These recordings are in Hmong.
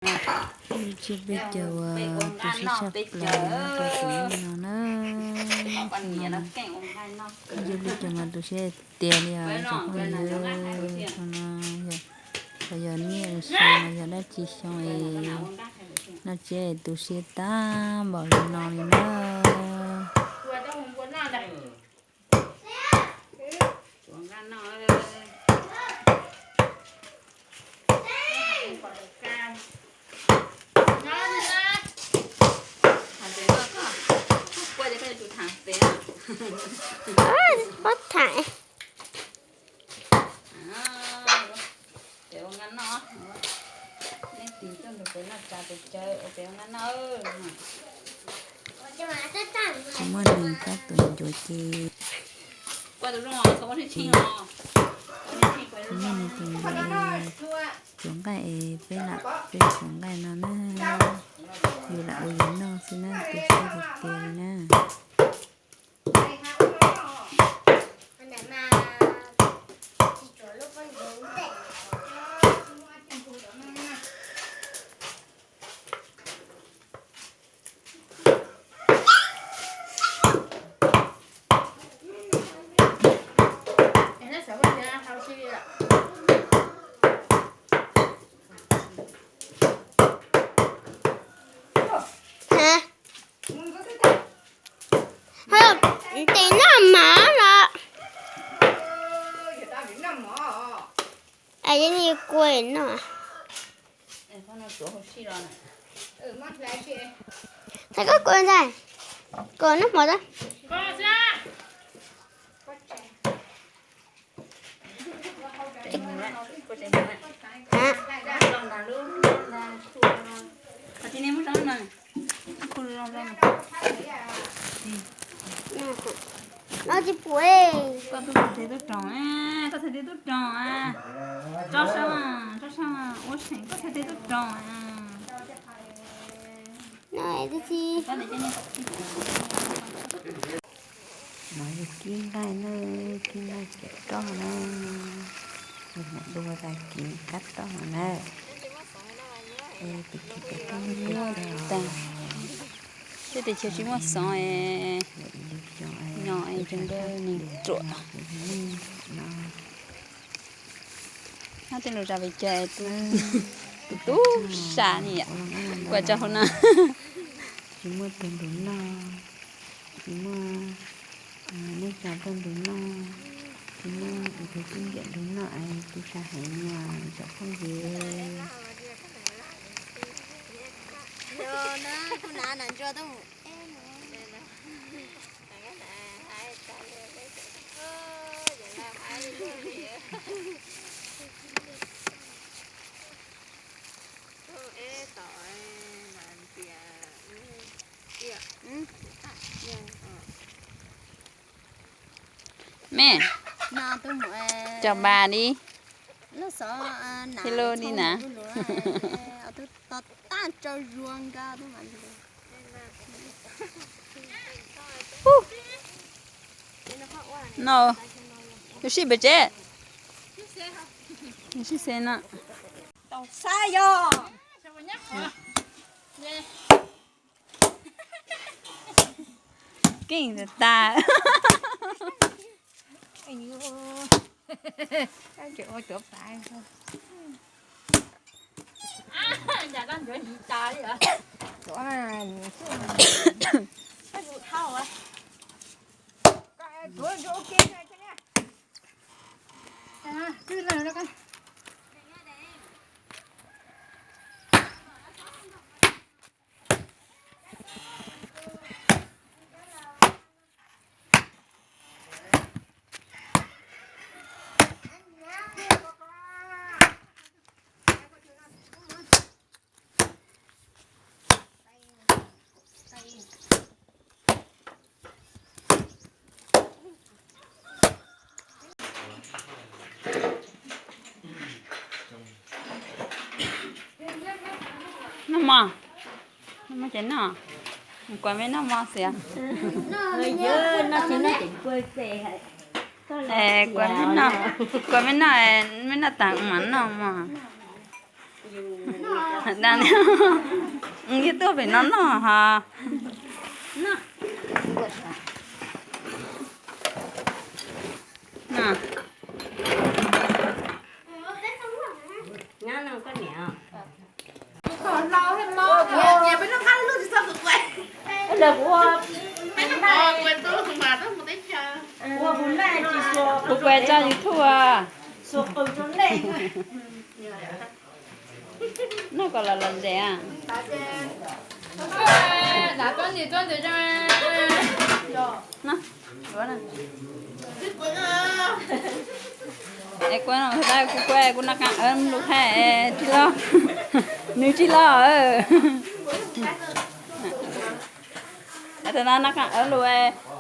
Ib tsoom peb caug uas tu siab tshaj plaws rau tus no na. Ib tsoom peb caug mas tu siab tiag li os cov phooj ywg. Thaum no yog, thaum yog niaj xyoo los yog dab tsi xyoo es noj tsiab es tu siab tag npaum li no li na. Pob tham. Tsis muaj neeg kab tus ncuav ces, tsis muaj neeg tus ncuav es cuav nqaij es peb lam peb cuav nqaij no na. Yus lam ua yus noj xwb na, tu siab tiag tiag li na. Tes noj mas los. Yeej kua noj. Thov koj kua ntag, kua noj mov tau. No tsis pum. Koj txhais tes tub roog, koj txhais tes tub roog. Tso saum, tso saum, ua seem koj txhais tes tub roog. No tib si. No yog kib nqaij na, kib nqaij kab roj na. Yog mam dua tas kib kab roj no na. Tes kib kab roj tag. Tej tes chaw tsis muaj xov es nyo es tseem nkaus neeg ruam. Nyob tej lus zas pes tsawg, tus tub sa ni yom, kuv tso hauv no. Tsis muaj tug nrug noj, tsis muaj neej tsa tuaj nrug noj, tsis muaj tus tub nrug noj es tub sa heev li os cov phooj ywg. Me, cov npas li, hello li na. No, yuav sib pem tsev, yuav sib xev no. Keej tas tas. Noj mov, noj mov ces noj, kuas me noj mov xwb. Kuas me noj, kuas me noj, me noj tas mam noj mov. Yog tuaj pem no noj hos. Kuv kuv tso YouTube. Noj kom los los ntses. Es kuv no kuv kuv kuv noj qab lus hais tsis los, nws tsis los. Noj qab lus,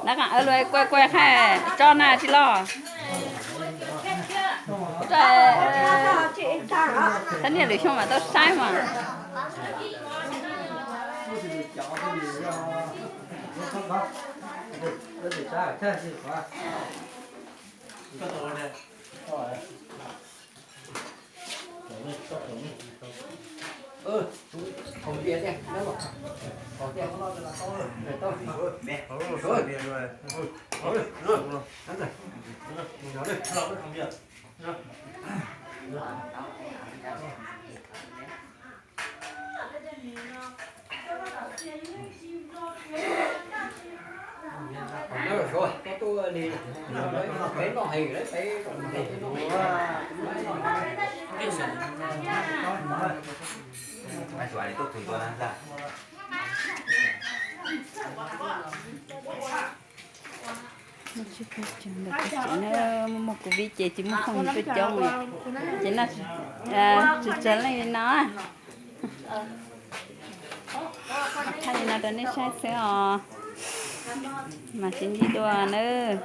noj qab lus kuv kuv hais tso na tsis los. Thab niam lwm xyoo mam tau saib mas. Ntawm kuv tsev na, muaj muaj kuv vij ces tsis muaj phooj ywg tuaj coob, ces noj tsis tsawg leej li no. Thaij li no rau nej saib xwb os, mas sib ntsib dua nawb.